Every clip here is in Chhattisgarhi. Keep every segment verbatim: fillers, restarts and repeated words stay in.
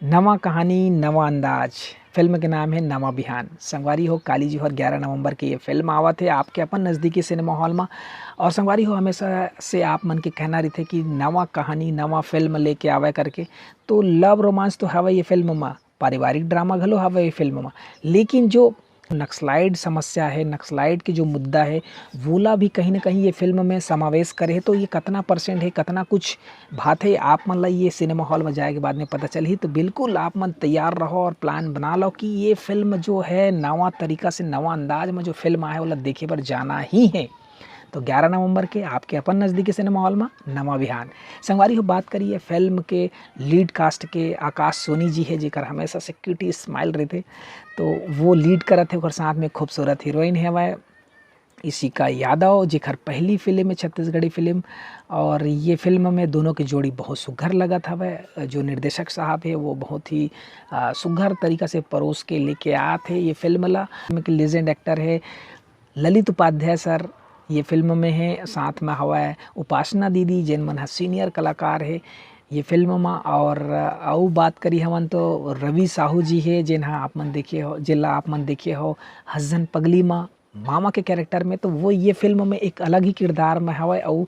नवा कहानी, नवा अंदाज। फिल्म के नाम है नवा बिहान। संगवारी हो, काली जोहर ग्यारह नवंबर के ये फिल्म आवत है आपके अपन नज़दीकी सिनेमा हॉल में। और संगवारी हो, हमेशा से आप मन के कहना रहिथे कि नवा कहानी, नवा फिल्म लेके आवे करके। तो लव रोमांस तो हवे ये फिल्म में, पारिवारिक ड्रामा घलो हवे ये फिल्म में, लेकिन जो नक्सलाइट समस्या है, नक्सलाइट के जो मुद्दा है, वोला भी कहीं ना कहीं ये फिल्म में समावेश करे है। तो ये कतना परसेंट है, कतना कुछ बात है, आप मन ला ये सिनेमा हॉल में जाए के बाद में पता चलही। तो बिल्कुल आप मन तैयार रहो और प्लान बना लो कि ये फिल्म जो है, नवा तरीका से, नवा अंदाज में जो फिल्म आए, वोला देखे बर जाना ही है। तो ग्यारह नवंबर के आपके अपन नज़दीकी सिनेमा हॉल में नवा बिहान। संगवारी हो, बात करिए फिल्म के लीड कास्ट के, आकाश सोनी जी है, जेकर हमेशा से क्यूटी स्माइल रहिथे, तो वो लीड करत है, ओकर साथ में खूबसूरत हीरोइन हवय इशिका यादव, जेकर पहली फिल्म है छत्तीसगढ़ी फिल्म। और ये फिल्म में दोनों की जोड़ी बहुत सुघर लगत हवय। जो निर्देशक साहब है, वो बहुत ही, आ, सुघर तरीका से परोस के लेके आत है ये फिल्म ला। फिल्म के लीजेंड एक्टर है ललित उपाध्याय सर, ये फिल्म में है, साथ में हवय उपासना दीदी, जेन मन ह सीनियर कलाकार है ये फिल्म में। और अउ बात करी हवन तो रवि साहू जी है, जेन ह आप मन देखे हो, जेला आप मन देखे हो हस्जन पगली में मामा के कैरेक्टर में। तो वो ये फिल्म में एक अलग ही किरदार में हवय। अउ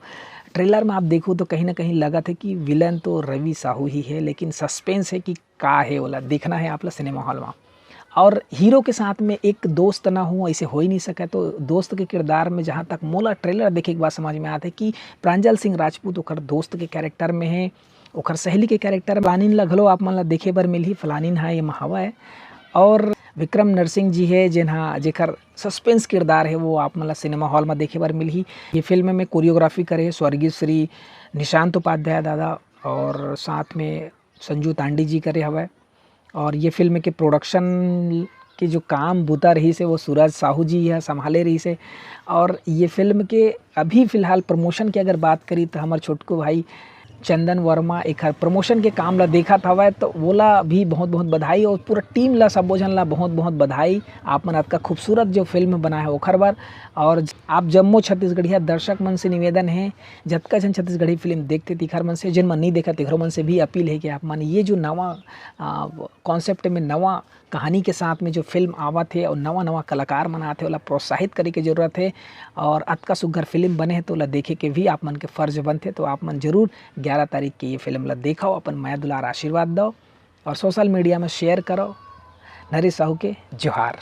ट्रेलर में आप देखो तो कहीं ना कहीं लगत है कि विलन तो रवि साहू ही है, लेकिन सस्पेंस है कि का है, वोला देखना है आप ला सिनेमा हॉल में। और हीरो के साथ में एक दोस्त ना हो, ऐसे हो ही नहीं सके। तो दोस्त के किरदार में, जहाँ तक मोला ट्रेलर देखे के बाद समझ में आते कि प्रांजल सिंह राजपूत ओकर दोस्त के कैरेक्टर में है, ओकर सहेली के कैरेक्टर। फलानिन ला घलो आप मन ला देखे बर मिलही, फलानिन हा ये हवा है। और विक्रम नरसिंह जी है, जेन हा, जेकर सस्पेंस किरदार है, वो आप मन ला सिनेमा हॉल में देखे बर मिलही। ये फिल्म में कोरियोग्राफी करे स्वर्गीय श्री निशांत उपाध्याय दादा, और साथ में संजू तांडी जी करे हवय। और ये फिल्म के प्रोडक्शन के जो काम बूता रहिस हे, वो सूरज साहू जी ह संभाले रहिस हे। और ये फिल्म के अभी फिलहाल प्रमोशन की अगर बात करी, तो हमर छोटकू भाई चंदन वर्मा एखर प्रमोशन के काम ला देखत हवय, तो वोला भी बहुत बहुत बधाई और पूरा टीम ला, सबो झन ला बहुत बहुत बधाई। आप मन अतका खूबसूरत जो फिल्म बनाए हो ओखर बर। और आप जम्मो छत्तीसगढ़िया दर्शक मन से निवेदन है, जतका झन छत्तीसगढ़ी फिल्म देखते तिखर मन से, जिन मन नहीं देखा तिखरो मन से भी अपील है कि आप मन ये जो नवा कॉन्सेप्ट में, नवा कहानी के साथ में जो फिल्म आवत है और नवा नवा कलाकार मन आथे, ओला प्रोत्साहित करे के जरूरत है। और अतका सुघर फिल्म बने है, तो ओला देखे के भी आप मन के फर्ज बनथे। तो आप मन जरूर ग्यारह तारीख के ये फिल्म ला देखो, अपन मया दुलार आशीर्वाद दो और सोशल मीडिया में शेयर करो। नरेश साहू के जोहार।